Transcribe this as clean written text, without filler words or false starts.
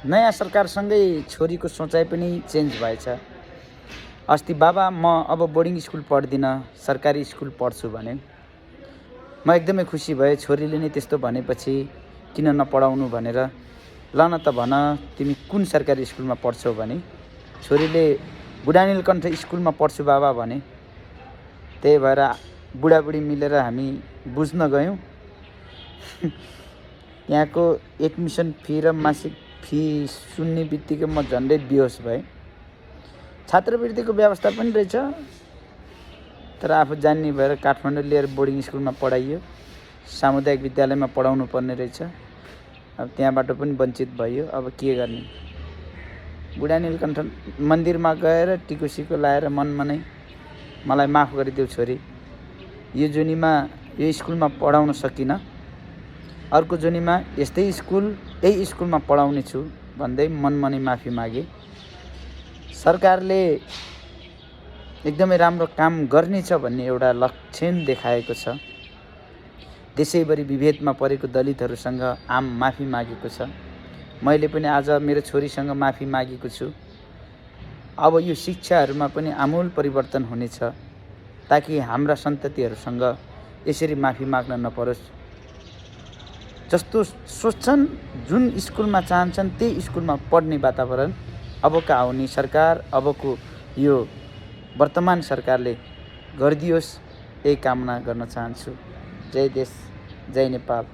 नयाँ सरकारसँगै छोरीको सोचाइ पनि चेन्ज भएछ। अस्ति बाबा म अब बोर्डिङ स्कुल पढ्दिनँ, सरकारी स्कुल पढ्छु भने। म एकदमै खुसी भएँ। छोरीले नै त्यस्तो भनेपछि किन नपढाउनु भनेर। ल न त भन तिमी कुन सरकारी स्कुलमा पढ्छौ भने। छोरीले बुढानीलकण्ठ स्कुलमा पढ्छु बाबा भने। त्यही भएर बुढाबुढी मिलेर हामी बुझ्न गयौँ। यहाँको एडमिसन फी र मासिक फी सुन्ने बित्तिकै म झन्डै बेहोस भएँ। छात्रवृत्तिको व्यवस्था पनि रहेछ, तर आफू जान्ने भएर काठमाडौँ लिएर बोर्डिङ स्कुलमा पढाइयो। सामुदायिक विद्यालयमा पढाउनु पर्ने रहेछ। अब त्यहाँबाट पनि वञ्चित भयो। अब के गर्ने। बुढानीलकण्ठ मन्दिरमा गएर टिकोसिको लाएर मनमा नै मलाई माफ गरिदेऊ छोरी, यो जुनीमा यो स्कुलमा पढाउन सकिनँ, अर्को जुनीमा यही स्कुलमा पढाउने छु भन्दै मनमा नै माफी मागे। सरकारले एकदमै राम्रो काम गर्नेछ भन्ने एउटा लक्षण देखाएको छ। देशैभरि विभेदमा परेको दलितहरूसँग आम माफी मागेको छ। मैले पनि आज मेरो छोरीसँग माफी मागेको छु। अब यो शिक्षाहरूमा पनि आमूल परिवर्तन हुनेछ, ताकि हाम्रा सन्ततिहरूसँग यसरी माफी माग्न नपरोस्। जस्तो सोच्छन्, जुन स्कुलमा चाहन्छन् त्यही स्कुलमा पढ्ने वातावरण अबका आउने सरकार, अबको यो वर्तमान सरकारले गरिदियोस्, यही कामना गर्न चाहन्छु। जय देश, जय नेपाल।